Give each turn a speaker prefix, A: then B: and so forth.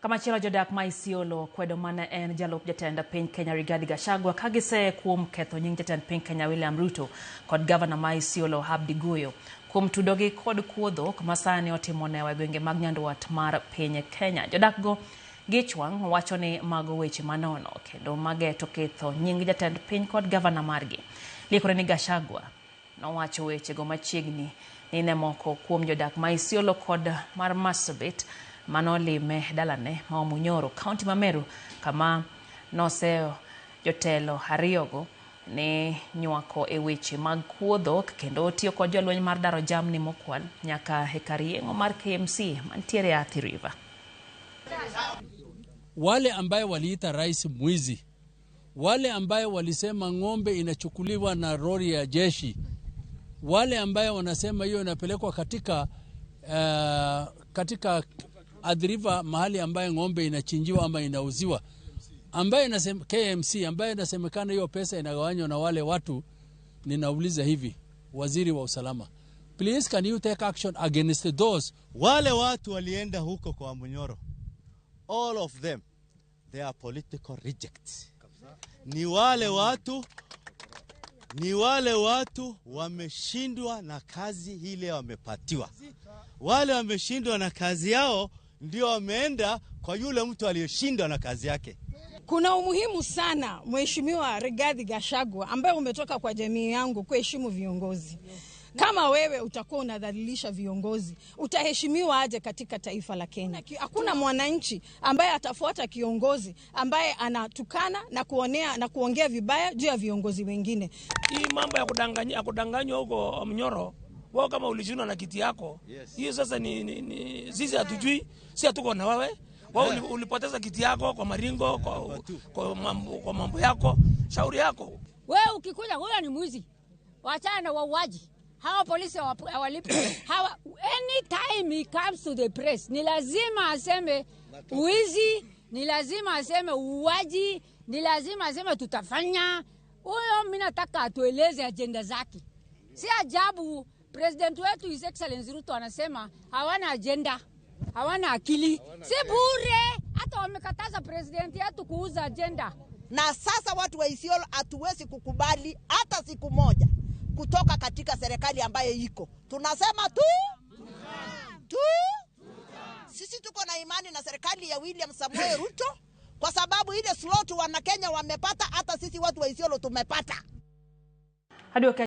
A: Kamachielo, jodak ma Isiolo kwedo mane en jalup jatend piny Kenya Rigathi Gachagua ka giseye kuom ketho nying jatend piny Kenya William Ruto kod gavana ma Isiolo Abdi Guyo kuom tudogi kod kuo dhok ma sani otimo newa e gwenge mag nyandwat mar piny Kenya. Jodak go gichwang' wacho ni mago weche manono kendo mageto ketho nying jatend piny kod gavana margi. Liekore ni Gachagua nowacho wechego machiegni ni ne moko kuom jodak ma Isiolo kod mar Marsabit manolime dalane ma Wamunyoro, kaunti ma Meru, kama noseyo jotelo ariyogo ni nywako e weche mag kuo dhok kendo tiyo kod jolweny mar daro jamni mokwal nyaka e kar yeng'o mar KMC mantiere Athi River.
B: Wale ambaye waliita rais mwizi, wale ambaye walisema ng'ombe inachukuliwa na lori ya jeshi, wale ambaye wanasema hiyo inapelekwa katika Athi River, mahali ambaye ng'ombe inachinjiwa ama inauziwa, ambaye inasema KMC, ambaye inasemekana hiyo pesa inagawanywa na wale watu. Ninauliza hivi, waziri wa usalama, please, can you take action against those?
C: Wale watu walienda huko kwa Munyoro, all of them, they are political rejects. Ni wale watu wameshindwa na kazi ile wamepatiwa. Wale wameshindwa na kazi yao ndio wameenda kwa yule mtu aliyeshindwa na kazi yake.
D: Kuna umuhimu sana, Mheshimiwa Rigathi Gachagua, ambaye umetoka kwa jamii yangu, kuheshimu viongozi. Kama wewe utakuwa unadhalilisha viongozi, utaheshimiwa aje katika taifa la Kenya? Hakuna mwananchi ambaye atafuata kiongozi ambaye anatukana na kuonea na kuongea vibaya juu ya viongozi wengine.
E: Hii mambo ya kudanganya, ya kudanganywa huko Mnyoro, wao kama ulishindwa na kiti yako hiyo sasa ni sisi hatujui, si hatuko na wewe. Wewe ulipoteza kiti yako kwa maringo, kwa mambo yako, shauri yako.
F: Wewe ukikuja, huyo ni mwizi, wachana na wauaji hawa. Polisi hawalipi hawa. Anytime he comes to the press ni lazima aseme wizi, ni lazima aseme uuaji, ni lazima aseme tutafanya. Huyo mimi nataka atueleze ajenda zake. Si ajabu president wetu His Excellency Ruto anasema hawana ajenda, hawana akili. Si bure, hata wamekataza president yetu kuuza ajenda.
G: Na sasa watu wa Isiolo hatuwezi kukubali hata siku moja kutoka katika serikali ambayo iko. Tunasema tu tu, sisi tuko na imani na serikali ya William Samoei Ruto kwa sababu ile slot wana Kenya wamepata, hata sisi watu wa Isiolo tumepata.
A: Hadi wakati